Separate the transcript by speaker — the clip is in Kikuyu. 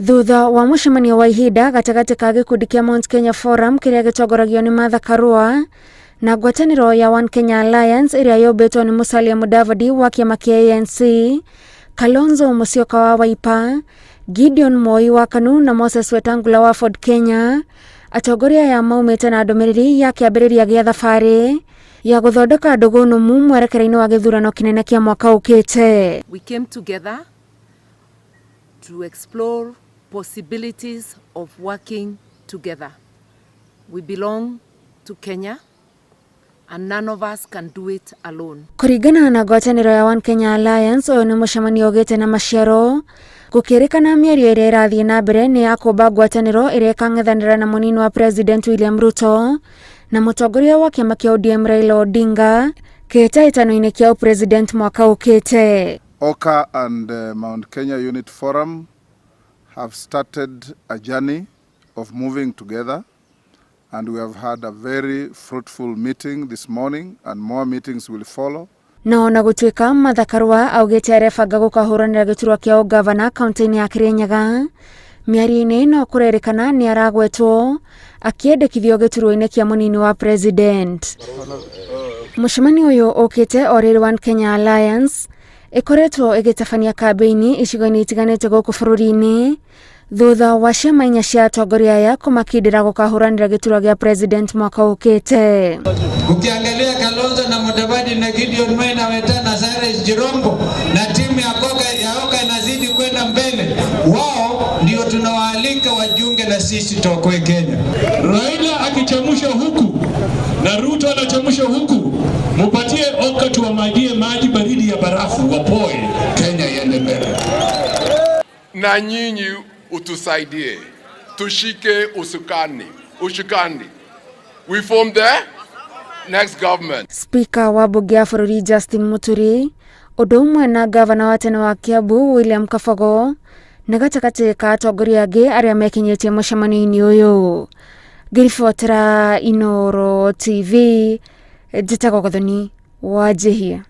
Speaker 1: Thutha wa mũcemanio wa ihinda gatagatĩ ka gĩkundi kĩa Mount Kenya Forum kĩrĩa gĩtongoragio nĩ Martha Karua na ngwatanĩro ya One Kenya Alliance ĩrĩa yũmbĩtwo nĩ Musalia Mudavadi wa kĩama kĩa ANC, Kalonzo Musyoka wa Wiper, Gideon Moi wa KANU na Moses Wetangula wa Ford Kenya, atongoria aya maumĩte na ndũmĩrĩri ya kĩambĩrĩria gĩa thabarĩ ya gũthondeka ndũgũ nũmu mwerekera-inĩ wa gĩthurano kĩnene kĩa mwaka ũkĩte.
Speaker 2: We came together to explore possibilities of working together. We belong to Kenya and none of us can do it alone.
Speaker 1: Kũringana na ngwatanĩro ya One Kenya Alliance, ũyũ nĩ mũcemanio ũgĩte na maciaro gũkĩrĩkana mĩario ĩrĩa ĩrathiĩ na mbere nĩ ya kũmba ngwatanĩro ĩrĩa ĩkang'ethanĩra na mũnini wa President William Ruto na mũtongoria wa kĩama kĩa ODM Raila Odinga kĩhĩtahĩtano-inĩ kĩa ũpresident mwaka ũkĩte.
Speaker 3: OKA and Mount Kenya Unit Forum have started a journey of moving together, and we have had a very fruitful meeting this morning, and more meetings will follow.
Speaker 1: Na ona gũtuĩka Martha Karua augĩte arebanga gũkahũranĩra gĩturwa kĩa ũgavana kaunti-inĩ ya Kirinyaga, mĩario-inĩ ĩno kũrerĩkana nĩ aragwetwo akĩendekithio gĩturwa-inĩ kĩa mũnini wa president. Mũcemanio ũyũ ũkĩte o rĩrĩ One Kenya Alliance ĩkoretwo ĩgĩtabania kambĩini icigo-inĩ itiganĩte gũkũ bũrũri-inĩ thutha wa ciama inya cia atongoria aya kũmakindĩra gũkahũranĩra gĩturwa gĩa president mwaka ũkĩte.
Speaker 4: Ukiangalia Kalonzo na Mudavadi na Gideon Moi na Weta na Cyrus Jirongo na timu ya Koka ya Oka inazidi kwenda mbele, wao ndio tunawaalika wajiunge na sisi tuokoe Kenya.
Speaker 5: Raila akichemusha huku na Ruto anachemusha huku, mupatie Oka tuwamwagie maji baridi ya barafu wapoe, Kenya iende mbele.
Speaker 6: Na nyinyi utusaidie tushike usukani, ushukani. We form the next government.
Speaker 1: Spika wa mbunge ya bũrũri Justin Muturi ũndũ ũmwe na gavana wa tene wa Kiambu William Kabogo nĩ gatagatĩ ka atongoria angĩ arĩa mekinyĩtie mũcemanio-inĩ ũyũ. Ngĩribotera Inooro TV, njĩtagwo Gathoni Wanjihia.